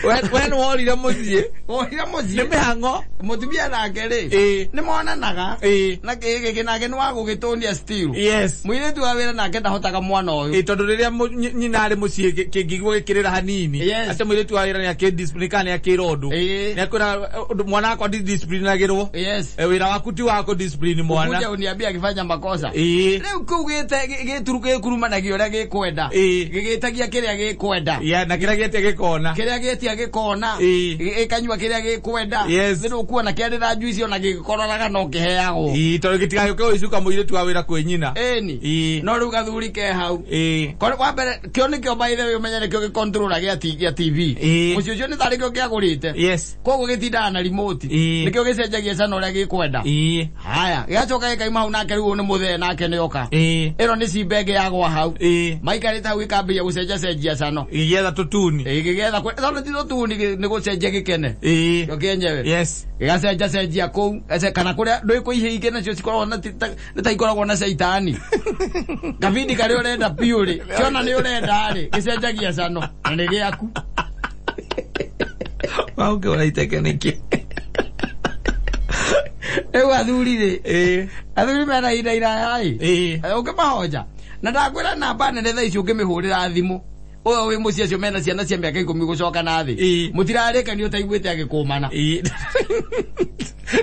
We nĩ worire mũciĩ. Worire mũciĩ. Nĩ mĩhang'o. Mũtumia nake rĩ nĩ monanaga na kĩĩ gĩkĩ nake nĩ wa gũgĩtũnia still. Yes. Mũirĩtu wa wĩra nake ndahotaga mwana ũyũ. Tondũ rĩrĩa nyina arĩ mũciĩ kĩngĩigua gĩkĩrĩra hanini atĩ mũirĩtu wa wĩra nĩ akĩ kana nĩ akĩra ũndũ nĩ akwĩra mwana wakwa ndidisciplinagĩrwo. Wĩra waku ti wa kũdiscipline mwana. Ukuja uniambie akifanya makosa. Rĩu kũu gĩturu gĩkurumanagia ũrĩa gĩkwenda. Gĩgĩtagia kĩrĩa gĩkwenda. Na kĩrĩa gĩetia gĩkona. Kĩrĩa gĩetia gĩkĩrĩa gĩkona Ĩĩ. gĩkanyua kĩrĩa gĩkwenda. Yes. Nĩ ndũkuona kĩarĩra njuici ona gĩgĩkororaga no kĩheagwo. Ĩĩ, tondũ gĩtigagĩũke gũgĩcuka mũirĩtu wa wĩra kwĩ nyina. Ĩni. Ĩĩ. No rĩu gathuri ke hau. Ĩĩ. Korwo wa mbere kĩo nĩkĩo by the way ũmenye nĩkĩo gĩkontrora gĩa gĩa TV. Ĩĩ. Mũciĩ ũcio nĩ tarĩ kĩo kĩagũrĩte. Yes. Koguo gĩtindaga na remote. Ĩĩ. Nĩkĩo gĩcenjagia cana ũrĩa gĩkwenda. Ĩĩ. Haya, gĩgacoka gĩkaima hau nake rĩu nĩ mũthee nake nĩoka. Ĩĩ. Ĩno nĩ cimba ĩngĩ yagwa hau. Ĩĩ. Maikarĩte hau gĩkambĩrĩria gũcenjacenjia cano. Gĩgĩetha tũtuni. Ĩĩ, gĩgetha tondũ ti tũtuni nĩ gũcenjia gĩkene. Ĩĩ. Kĩo kĩenyewe. Yes. Gĩgacenjacenjia kũu kana kũrĩa ndũĩ kwĩ ihĩ ingĩ nacio cikoragwo na nĩ ta ikoragwo na caitani. Kabindi karĩa ũrenda biũ rĩ, kĩona nĩ ũrenda rĩ, gĩcenjagia cano na nĩ gĩaku. Waũke ũraiteke nĩkĩ? Rĩu athuri rĩ, Ĩĩ. athuri mena ihinda iraya ĩ. Ĩĩ. Ũngĩmahonja na ndakwĩra namba nene thaa ici ũngĩmĩhũrĩra thimũ ũyũ wĩ mũciĩ acio mena ciana cia mĩaka 10 gũcoka na thĩ Ĩĩ. mũtirarĩkania ũtaiguĩte agĩkũmana. Ĩĩ.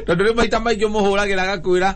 Tondũ rĩu maita maingĩ ũmũhũragĩra agakwĩra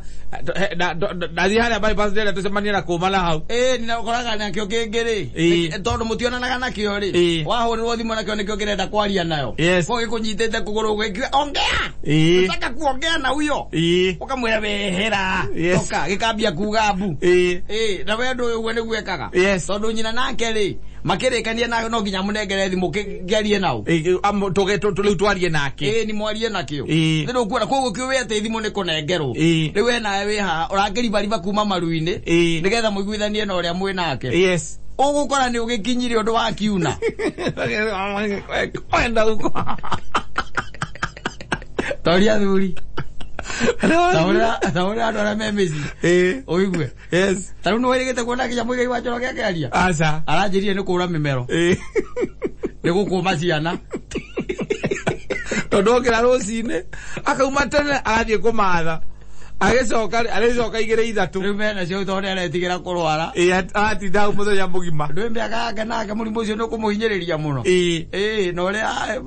ndathiĩ harĩa bypass ndĩrenda tũcemanie na kũmana hau. Ĩĩ nĩ ũkoraga nakĩo kĩngĩ rĩ Ĩĩ. tondũ mũtionanaga nakĩo rĩ Ĩĩ. wahũrĩrwo thimũ nakĩo nĩkĩo kĩrenda kwaria nayo. Yes. Koguo gĩkũnyitĩte kũgũrũ gĩkiuga ongea. Ĩĩ. Nataka kuongea na huyo. Ĩĩ. Ũkamwĩra wehera. Yes. Toka gĩkambia kuga mbu. Ĩĩ. Ĩĩ na we ũndũ ũyũ ũguo nĩguo ekaga. Yes. Tondũ nyina nake rĩ makĩrĩkania nayo no nginya mũnengere thimũ kĩarie nao. Ĩĩ, rĩu twarie nake. Ĩĩ ni mwarie nakĩo. Ĩĩ. Nĩ ndũkuona koguo kĩũĩ atĩ thimũ nĩ kũnengerwo. Ĩĩ. Rĩu we nawe wĩ haha ũrakĩribariba kuma maru-inĩ Ĩĩ. nĩgetha mũiguithanie na ũrĩa mwĩ nake. Yes. Ũgũkora nĩ ũgĩkinyire ũndũ wa kiuna. Kwenda huko. Toria athuri. Ta ũrĩa andũ arĩa me mĩciĩ. Ĩĩ. Ũigue. Yes. Ta rĩu nĩ wĩrĩgĩte kuona nginya Mũigai wa Njoroge akĩaria? Aca. Aranjĩrire nĩ kũra mĩmero. Ĩĩ. Nĩ gũkũma ciana. Tondũ okĩra rũcinĩ akauma tene agathiĩ kũmatha agĩcoka arĩcoka 2 3. Rĩu menacio tondũ nĩ aretigĩra kũrwara. Ĩĩ, aratinda hau mũthenya mũgima. Ndũĩ mĩaka yake nake mũrimũ ũcio nĩ ũkũmũhinyĩrĩria mũno. Ĩĩ. Ĩĩ,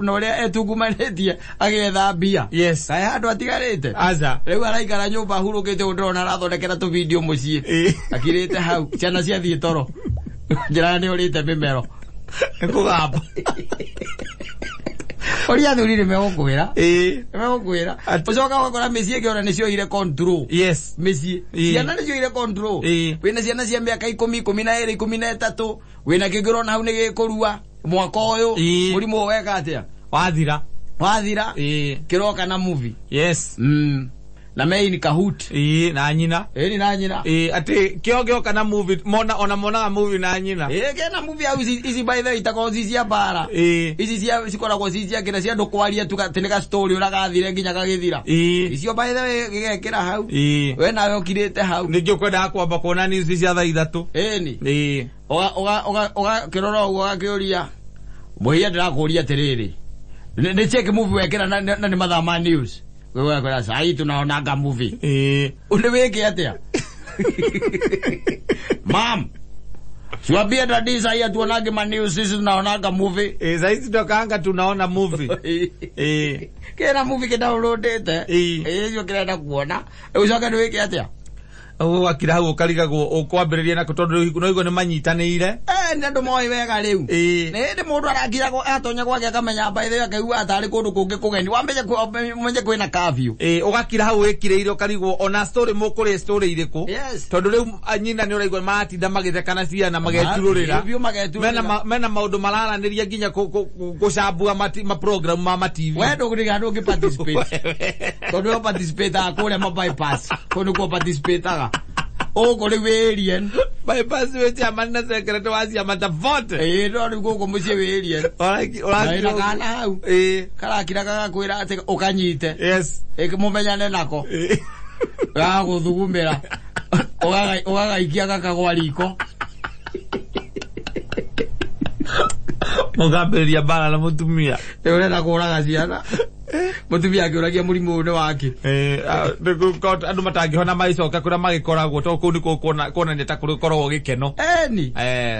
na ũrĩa etungumanĩtie agĩetha mbia. Yes. Kaĩ handũ atigarĩte? Aca. Rĩu araikara nyũmba ahurũkĩte ũguo ndĩrona arathondekera tũbindio mũciĩ. Ĩĩ. Akirĩte hau, ciana ciathiĩ toro. Njĩra nĩ ũrĩte mĩmero. Nĩ kũgamba. Ũria athuri nĩ megũkwĩra. Ĩĩ. Nĩ megũkwĩra. Atĩ- Ũcoka ũgakora mĩciĩ ĩngĩ ona nĩ cioire control. Yes. Mĩciĩ. Ĩĩ. Ciana nĩ cioire control. Ĩĩ. Wĩna ciana cia mĩaka 10, 12, 13. Wĩna kĩngĩ ũrona hau nĩ gĩkũrua. Mwaka ũyũ. Ĩĩ. Mũrimũ ũyũ weka atĩa? Wathira. Wathira. Ĩĩ. Kĩroka na movie. Yes. Na main Kahoot. Ĩĩ, na nyina. Ĩni na nyina. Ĩĩ, atĩ kĩo gĩoka na movie mona ona monaga movie na nyina. Ĩĩ, kena movie hau ici by the way itakoragwo ci cia mbara. Ĩĩ. Ici cia cikoragwo ci cia kĩrĩa cia andũ kwaria tu atĩ nĩ ga story ũrĩa gathire nginya gagĩthira. Ĩĩ. Icio by the way gĩgekĩra hau. Ĩĩ. We nawe ũkirĩte hau. Ningĩ ũkwendaga kwamba kuona news cia thaa 3. Ĩni. Ĩĩ. Ũgakĩrora ũguo ũgakĩũria. Mũhia ndĩrakũria atĩrĩrĩ. Nĩ check movie wekĩra na nĩ mathaa ma news. Wewe ũgakwĩra sai tunaonanga movie. Ĩĩ. Ũndũ wĩke atĩa? Mam, siwambie dadi sahi hatuonange ma news, sisi tunaonanga movie. Ĩĩ, saa hizi tokanga tunaona movie. Ĩĩ. Kĩna movie kĩdownloadĩte. Ĩĩ. Ĩĩ, icio kĩrenda kuona. Rĩu ũcoke nĩ wĩke atĩa? Ũgakira hau ũkarigagwo ũkwambĩrĩria nako tondũ no igua nĩ manyitanĩire. Nĩ andũ moĩ wega rĩu. Ĩĩ. Nĩ hĩndĩ mũndũ arakira atonya gwake akamenya mbaithe akaigua atarĩ kũndũ kũngĩ kũgeni. Wambenye ũmenye kwĩna curfew. Ĩĩ, ũgakira hau wĩkirĩire ũkarigwo ona story mũkũrĩ story irĩkũ. Yes. Tondũ rĩu nyina nĩ ũraigua maratinda magĩtheka na ciana mageturũrĩra. Biũ mageturũrĩra. Mena maũndũ mararanĩria nginya gũcambua ma program ma TV. We ndũngĩriga ndũngĩ participate. Tondũ we participate kũrĩa ma bypass. Kũu nĩkuo participate-aga. Ũgũkũ rĩu wĩ alien. Bypass wĩ chairman na secretary wa ciama ta vote. Ĩĩ, no rĩu gũkũ mũciĩ wĩ alien. Na wĩna kana hau. Ĩĩ. Karakira gagakwĩra atĩ ũkanyite. Yes. Mũmenyane nako. Ĩĩ. Gagagũthugumĩra. Ũgagaikia gakagwa riko. Mũkambĩrĩria mbara na mũtumia. Rĩu ũrenda kũraga ciana. Mũtumia akĩũragia mũrimũ ũyũ nĩ wake. Andũ matangĩhona magĩcoka kũrĩa magĩkoragwo tondũ kũu nĩkuo kuonania ta kũrĩ koragwo gĩkeno. Eni.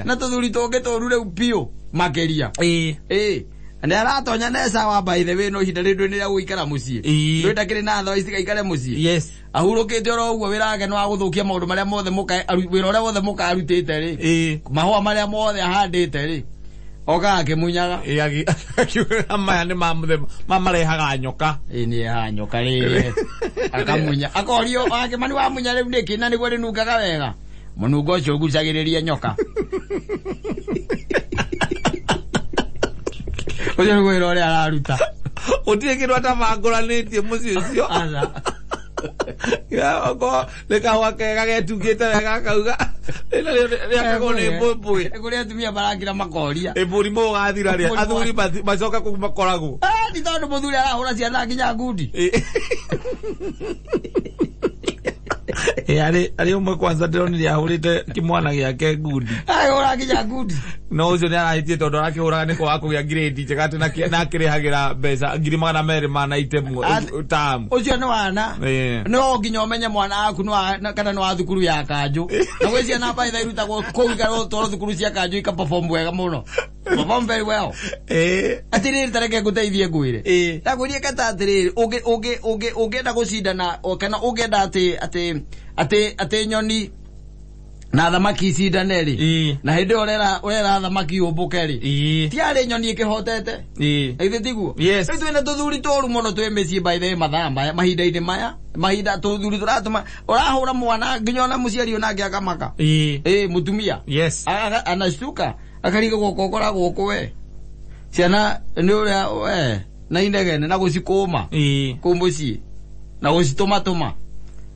Na tũthuri tũngĩ tũru rĩu biũ makĩria. Ĩĩ. Ĩĩ. Nĩ aratonya ne sawa by the way no ihinda rĩu ndwĩ nĩ rĩa gũikara mũciĩ. Ĩĩ. Ndwĩ ndakĩrĩ na thaa ici gaikare mũciĩ. Yes. Ahurũkĩte oro ũguo wĩra wake nĩ wa gũthũkia maũndũ marĩa mothe mũka wĩra ũrĩa wothe mũka arutĩte rĩ. Ĩĩ. Mahũa marĩa mothe ahandĩte rĩ. Oka akĩmunyaga. Ĩ, akiugaga maya nĩ ma mũthemba mamarehaga nyoka. Ĩ nĩ ha nyoka rĩrĩ. Akamunya. Akorio akĩmani wamunya rĩu nĩkĩ na nĩguo rĩnungaga wega. Mũnungo ũcio ũgucagĩrĩria nyoka. Ũcio nĩguo wĩra ũrĩa araruta. Gũtirĩ kĩndũ atabangũranĩtie mũciĩ ũcio. Aca. Okorwo nĩ kahũa kega getungĩte wega akauga rĩakagwo nĩ mbũmbũĩ. Kũrĩ atumia marakira makoria. Ĩ mũrimũ ũgathira rĩ Mũrimũ athuri macoka kũu makoragwo. Ah, ni tondũ mũthuri arahũra ciana nginya ngundi. Ĩ arĩ ũmwe kwanza ndĩronire ahũrĩte kĩmwana gĩake ngundi. Ahũra nginya ngundi. No ũcio nĩ arahĩtie tondũ arakĩhũraga nĩ kwaga kũgĩa grade njega atĩ na akĩrĩhagĩra mbeca 290,000 tamu. Ũcio nĩ wana. No nginya ũmenye mwana waku nĩ kana nĩ wa thukuru ya kanjũ. Na gwĩ ciana baitha irutagwo kũu igatwarwo thukuru cia kanjũ ika perform wega mũno. Perform very well. Atĩrĩrĩ ta reke ngũteithie ngwĩre. Ndakwĩrie kata atĩrĩrĩ ũngĩenda gũcindana kana ũngĩenda atĩ nyoni na thamaki icindane rĩ, na hĩndĩ ĩyo ũrera thamaki ũmbũke rĩ, tiarĩ nyoni ĩkĩhotete. Githĩ tiguo? Yes. Rĩu twĩna tũthuri tũru mũno twĩ mĩciĩ by the way mathaa maya mahinda-inĩ maya mahinda tũthuri tũratũma ũrahũra mwana nginya ona mũciari onake akamaka. Ĩ mũtumia. Yes. Anashtuka akarigwo gũkũ ũkoragwo kũ we. Ciana nĩ ũrĩa we na inegene na gũcikũma kũu mũciĩ na gũcitũmatũma.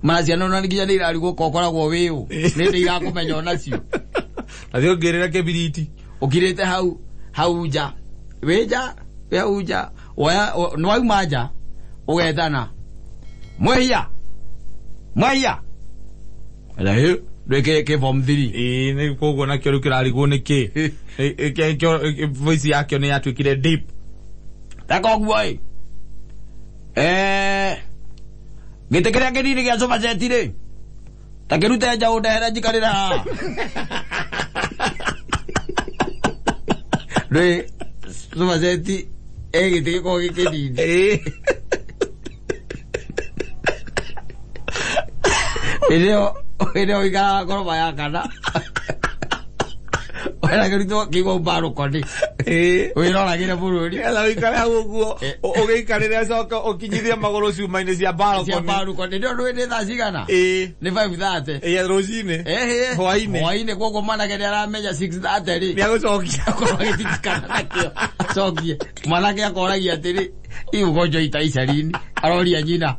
Mana ciana ona nginya nĩ irarigwo ko ũkoragwo wĩũ. Nĩ ndĩ irakũmenya onacio. Na thiĩ ũngĩrĩra kĩbiriti. Ũkirĩte hau nja. Wĩ nja, wĩ hau nja. Woya nĩ wauma nja ũgetana. Mwehia. Mwehia. Ĩra hĩ ndwĩ kĩ form 3. Ĩĩ nĩ koguo nakĩo rĩu kĩrarigwo nĩ kĩ. Voice yakĩo nĩ yatuĩkire deep. Ta koguo ĩ. Gĩtĩ kĩrĩa kĩnini gĩa sofa set rĩ, ta kĩrute nja ũndehere njikarĩre haha. Ndũĩ sofa set ĩ gĩtĩ gĩkoragwo gĩ kĩnini. Hĩndĩ ĩyo ũikaraga ngoroba ya kana. Wena kĩrutwo kĩigua mbarũkoni. Wĩroragĩre bũrũri. Nĩgetha ũikare hau ũguo ũgĩikarĩre acoke ũkinyithie magũrũ cuma-inĩ cia balcony. Cia balcony. Nĩ ũndũ nĩ thaa cigana? Nĩ 5:30. Ĩ rũcinĩ. Hwainĩ. Hwainĩ koguo mwanake nĩ aramenya 6:30 rĩ. Nĩ agũcokia. Akorwo agĩtitikana nakĩo. Acokie. Mwanake akoragia atĩrĩ, hii ugonjwa itaisha lini? Aroria nyina.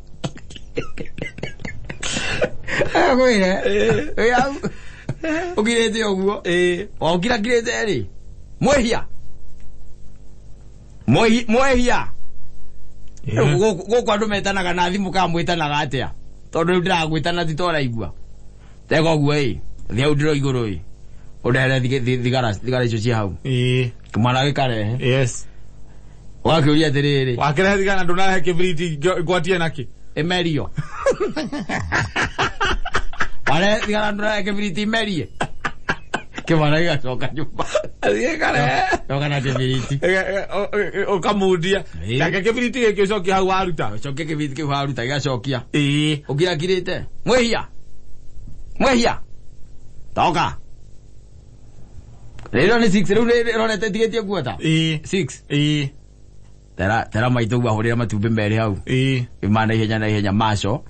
Akwĩre. Wĩ hau. Ũkirĩte ũguo. Ũkirakirĩte rĩ. Mwehia. Mwehia. Gũkũ andũ metanaga na thimũ kana mwĩtanaga atĩa? Tondũ rĩu ndĩragwĩtana ti toraigua. Tega ũguo ĩ. Thiĩ hau ndĩro igũrũ ĩ. Ũndehere thigara icio ciĩ hau. Kĩmwana gĩkarehe. Yes. Ũgakĩũria atĩrĩrĩ. Wakĩrehe thigara ndũnarehe kĩbiriti ngwatie nakĩ? Ĩmerio. Ware thigara ndũnarehe kĩbiriti imerie. Kĩmwana gĩgacoka nyũmba. Gĩkarehe. Coka na kĩbiriti. Ũkamundia. Nake kĩbiriti gĩkĩ ũcokie hau waruta. Ũcokie kĩbiriti kĩu waruta gĩgacokia. Ũkirakirĩte. Mwĩhia. Mwĩhia. Toka. Rĩrĩ nĩ 6 rĩu rĩronete ĩtigĩtie kuota. 6. Tera maitũ ũguo ahũrĩre matumbĩ merĩ hau. Ma na ihenya na ihenya maco.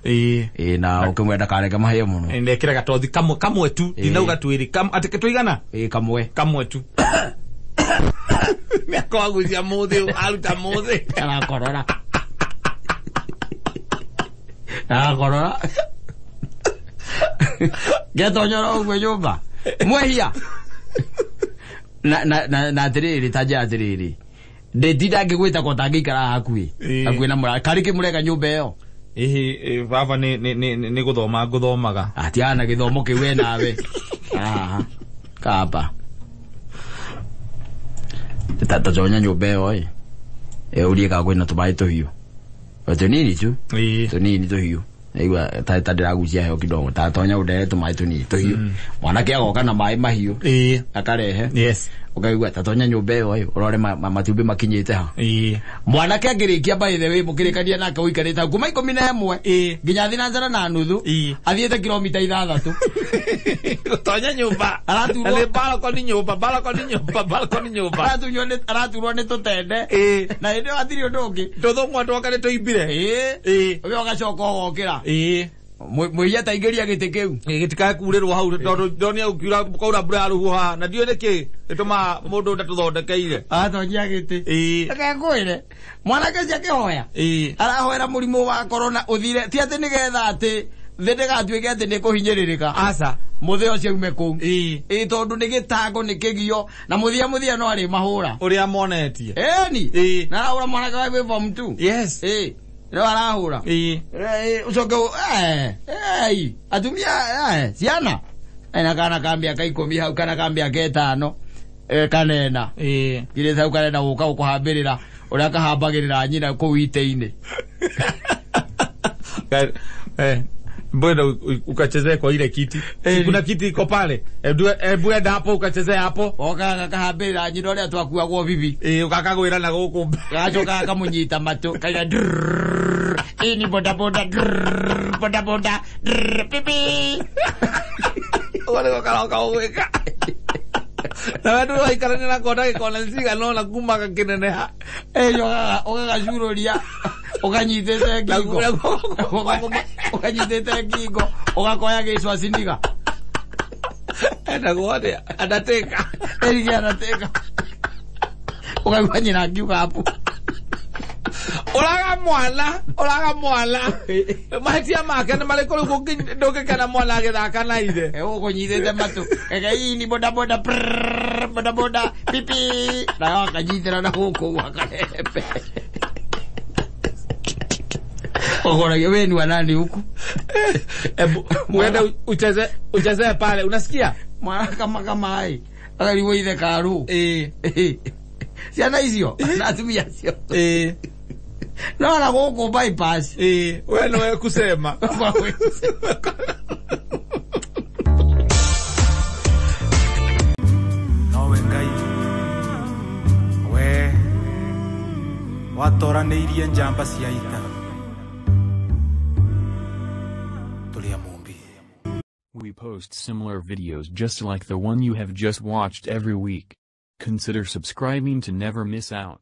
Na ũkĩmwenda ndakareke mahĩe mũno. Ndekĩra gatothi kamwe tu ndinauga twĩrĩ atĩ tũigana? Kamwe. Kamwe tu. Nĩ akwagucia mũthĩ aruta mũthĩ. Arakorora. Arakorora. Getonyora ũguo nyũmba. Mwehia. Na atĩrĩrĩ ta njĩra atĩrĩrĩ. Ndĩtinda ngĩgwĩta ko tangĩikara hakuhĩ. Hakuhĩ na mũra. Karĩ kĩmũreka nyũmba ĩyo? Ĩhĩ baba nĩ gũthoma ngũthomaga. Atiana na gĩthomo kĩu we nawe. Aha. Kaba. Ta tonya nyũmba ĩyo ĩ. Ũrie kana kwĩna tũmaĩ tũhiũ. Tũnini tu. Tũnini tũhiũ. Naigua ta ndĩragucia heho kidogo. Ta tonya ũndehere tũmaĩ tũnini tũhiũ. Mwanake agoka na maĩ mahiũ. Akarehe. Yes. Ũkaigua ta tonya nyũmba ĩyo ĩ ũrore matumbĩ makinyĩte ha. Mwanake angĩrĩkia by the way mũkĩrĩkania nake ũikarĩte hau kuma 11 nginya 6:30 athiĩte kilomita 6. Gũtonya nyũmba. Araturwo. Na nĩ balcony nyũmba, balcony nyũmba, balcony nyũmba. Aratunywo nĩ araturwo nĩ tũtende. Ĩĩ. Na hĩndĩ ĩyo hatirĩ ũndũ ũngĩ. Tũthũng'wa twake nĩ tũimbire. Ĩĩ. Ĩĩ. Ũgĩ ũgacoka ũgokĩra. Ĩĩ. Mũiya taingĩria gĩtĩ kĩu. Gĩtikae kurĩrwo hau tondũ ndonire gũkiura kwaura mbura ya rũhuho haha na ndiũĩ nĩkĩ gĩtũmaga mũndũ ndatũthondekeire. Agatonyia gĩtĩ. Ĩĩ. Reke ngwĩre. Mwanake ũcio akĩhoya. Ĩĩ. Arahoera mũrimũ wa corona ũthire. Ti atĩ nĩgetha atĩ thĩ ndĩgatuĩke atĩ nĩ kũhinyĩrĩrĩka. Aca. Mũthĩ ũcio aume kũu. Ĩĩ. Ĩĩ tondũ nĩ gĩtango nĩ kĩgio na mũthia mũthia no arĩ mahũra. Ũrĩa monetie. Ĩni. Ĩĩ. Na arahũra mwanake wa gwĩ form 2. Yes. Ĩĩ. No arahũra. Ĩĩ. Ũcoke atumia ciana na kana ka mĩaka 10 hau kana ka mĩaka 5 kanena. Ĩĩ. Ngirĩte hau karenda gũka gũkũhambĩrĩra ũrĩa kahambagĩrĩra nyina kũu itĩ-inĩ. Mbona ukachezea kwa ile kiti? Eh, Kuna kiti iko pale. Hebu enda hapo ukachezea hapo. Oka gakahambĩrĩra nyina ũrĩa twakuagwo bibi. Ĩĩ, ũgakagwĩra na gũkũ. Gacoka gakamũnyita matũ kaiga drrrr, ĩĩ ni bodaboda drrrr, bodaboda drrrr, pipi. Ũguo nĩguo karoka gũgwĩka. Na we ndũrĩ waikarania nako ndagĩka ona cigana ũna kuma gakĩneneha. Ĩĩ ũgagacurũria ũkanyitĩte ngingo. Ũkanyitĩte ngingo ũgakoya gĩcwaciniga. Endagwo atĩa? Andatĩka. Ĩrige anatĩka. Ũkaigua nyina akiuga hapu. Ũraga mwana, ũraga mwana. Mahĩtia make nĩ marĩkũ rĩu ndũngĩkena mwana agĩthaka na ithe? Ũkũnyitĩte matũ. Kaiga ii ni bodaboda prrrr, bodaboda pipi. Nayo akanyitĩra na gũkũ akarembe. Ũkoragia we ni wa nani huku? Ebu uende ucheze pale, unasikia? Mwana kama kama ai. Akarigwo ithe karũ. Ĩĩ. Ciana icio na atumia acio. Ĩĩ. No na gũkũ bypass. Ĩĩ, we nĩwe kusema. Nowe Ngai we watoranĩirie njamba cia ita tũrĩ a Mũmbi. We post similar videos just like the one you have just watched every week. Consider subscribing to never miss out.